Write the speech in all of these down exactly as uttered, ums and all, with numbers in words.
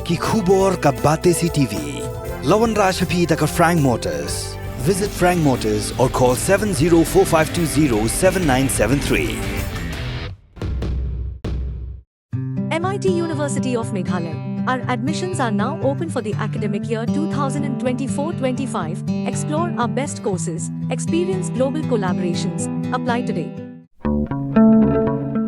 Ki khubor ka Batesi T V. La wanrah sha phi da ka Frank Motors. Visit Frank Motors or call seven zero four five two zero seven nine seven three. M I T University of Meghalaya. Our admissions are now open for the academic year two thousand twenty-four twenty-five. Explore our best courses, experience global collaborations. Apply today.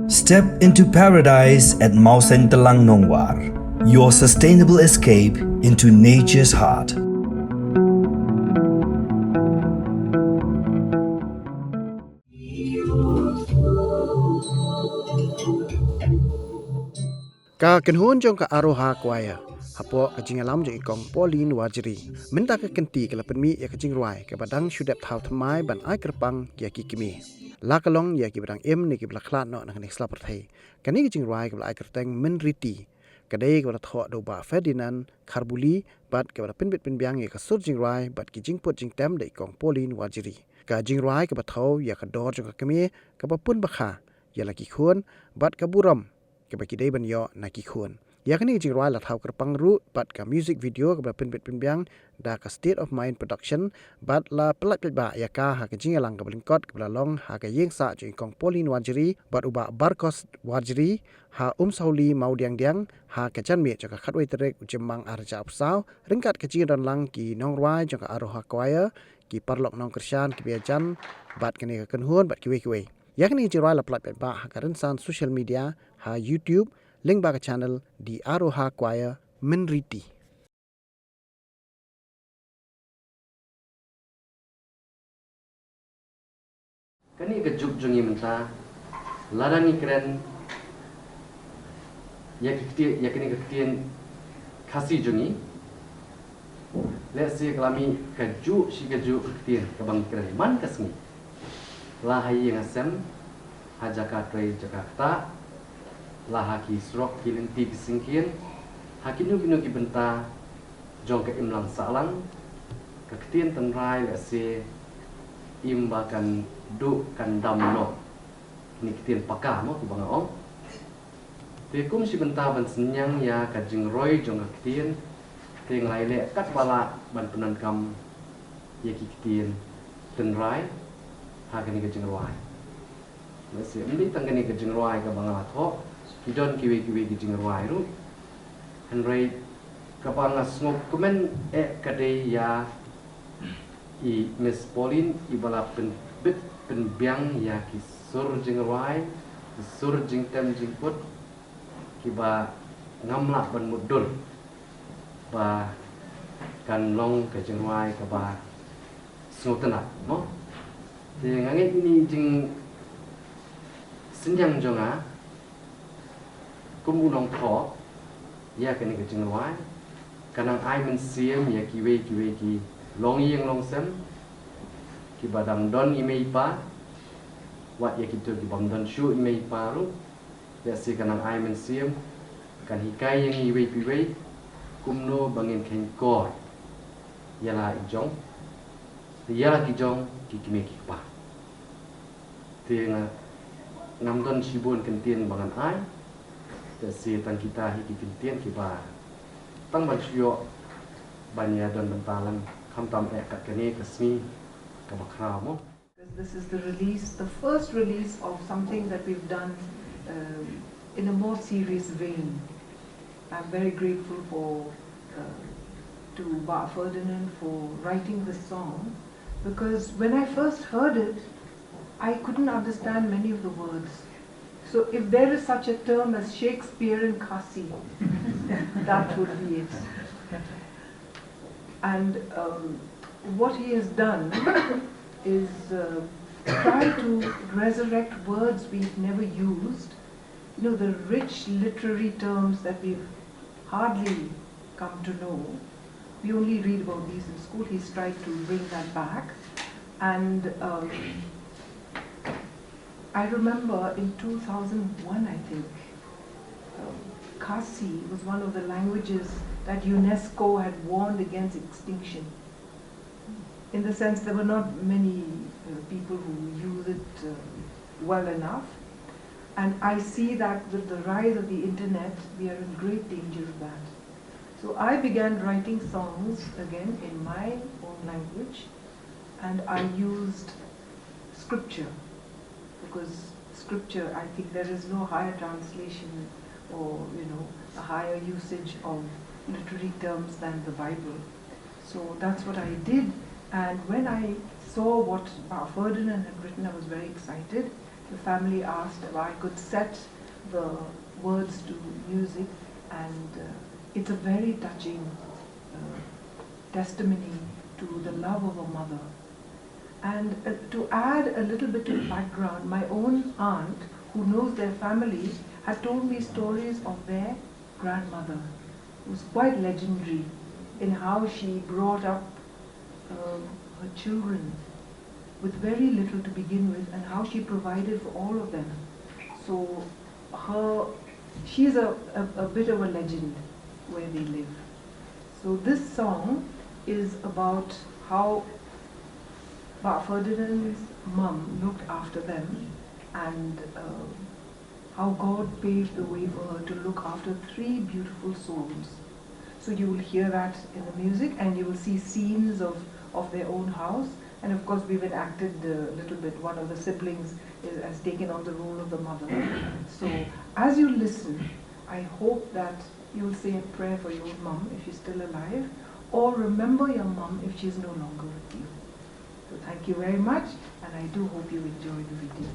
Step into paradise at Mawsyntelang Nongwar, your sustainable escape into nature's heart. Ka kynhun jong ka Aroha Choir hapoh ka jingïalam jong i Kong Pauline Warjri, mynta ka kynti ka la pynmih ïa ka jingrwai kaba dang shu dep thaw thymmai ban ai kyrpang ïa ki kmie, la ka long ïa kiba dang im ne kiba la khlad noh na kane ka sla pyrthei. Kane ka jingrwai kaba la ai kyrteng Mynriti ka dei kaba la thoh da u Bah Ferdinand Kharbuli bad kaba la pynbit pynbiang ïa ka sur jingrwai bad ki jingput jingtem da i Kong Pauline Warjri. Ka jingrwai kaba thew ïa ka dor jong ka kmie kaba pun ba kha ïa la ki khun bad ka burom kaba ki dei ban ïoh na ki khun. Ïa kane ka jingrwai la thaw kyrpang ruh bad ka music video kaba la pynbit pynbiang da ka State of Mind Production bad la pyllait paidbah ïa ka ha ka jingïalang kaba lyngkot kaba la long ha ka ïing sah jong i Kong Pauline Warjri bad u Bah Barkos Warjri ha Umsawli Mawdiangdiang ha ka janmiet jong ka khatwei tarik u Jymmang arhajar arphew saw ryngkat ka jingdon lang ki nongrwai jong ka Aroha Choir, ki paralok nongkyrshan kiba ïajan bad kane ka kynhun bad kiwei kiwei. Ïa kane ka jingrwai la pyllait paidbah ha ka rynsan social media ha YouTube lyngba ka channel The Aroha Choir Mynriti. Kane ka juk jong ngi mynta, lada ngi kren ïa ki ktien, ïa kane ka ktien Khasi jong ngi, lehse ka la mih kajuh shi kajuh ka ktien kaba ngi kren man ka sngi. La ha ïing ha sem, ha jaka trei jaka ktah, la ha ki surok ki lynti ki syngkien, ha kino kino ki bynta jong ka imlang sahlang, ka ktien tynrai lehse im ba kan duh kan dam noh. Kine ki ktien paka mo kiba nga ong. Te kum shi bynta ban synñiang ïa ka jingroi jong ka ktien, te nga la ïaleh katba lah ban pyndonkam ïa ki ktien tynrai ha kane ka jingrwai. Lehse ym dei tang kane ka jingrwai kaba nga la thoh, ki don kiwei kiwei ki jingrwai ruh. Hynrei kaba nga sngewkmen eh ka dei ïa i Miss Pauline iba la pynbit pynbiang ïa ki sur jingrwai, ki sur jingtem jingput kiba ngam lah ban mutdur ba kan long ka jingrwai kaba sngewtynnat mo. Te nga ngeit ine i jingsynñiang jong nga kum u nongthoh ïa kane ka jingrwai, ka nang ai mynsiem ïa kiwei kiwei ki longïing longsem kiba dang don i mei i pa, wat ïa kito ki bym don shuh i mei i pa ruh. Lehse ka nang ai mynsiem, kan hikai ïa ngi iwei pa iwei kumno ba ngin kheiñkor ïa la i jong, ïa la ki jong ki kmie ki kpa. Te nga ngam don shibun kyntien ba ngan ai. Te shi tang kita hi ki kyntien kiba tang ban shu ïoh ban ïa don bynta lang, khamtam eh kat kane ka sngi kaba khraw mo. This is the release, the first release of something that we've done, um, in a more serious vein. I'm very grateful for, uh, to Bah Ferdinand for writing this song, because when I first heard it, I couldn't understand many of the words. So if there is such a term as Shakespearean Khasi, that would be it. And, um, what he has done is, uh, try to resurrect words we've never used, you know, the rich literary terms that we've hardly come to know. We only read about these in school. He's tried to bring that back. And, um, I remember in two thousand one, I think, um, Khasi was one of the languages that UNESCO had warned against extinction. In the sense, there were not many, uh, people who use it, uh, well enough. And I see that with the rise of the internet, we are in great danger of that. So I began writing songs again in my own language, and I used scripture, because scripture, I think there is no higher translation or, you know, a higher usage of literary terms than the Bible. So that's what I did. And when I saw what Bah Ferdinand had written, I was very excited. The family asked if I could set the words to music, and uh, it's a very touching uh, testimony to the love of a mother. And uh, to add a little bit of background, my own aunt, who knows their family, had told me stories of their grandmother, who's quite legendary in how she brought up um, her children with very little to begin with, and how she provided for all of them. So her, she's a, a, a bit of a legend where they live. So this song is about how Bah Ferdinand's mum looked after them, and uh, how God paved the way for her to look after three beautiful souls. So you will hear that in the music, and you will see scenes of, of their own house. And of course, we've enacted a little bit. One of the siblings is, has taken on the role of the mother. So as you listen, I hope that you will say a prayer for your mum if she's still alive, or remember your mum if she's no longer with you. So thank you very much, and I do hope you enjoy the video.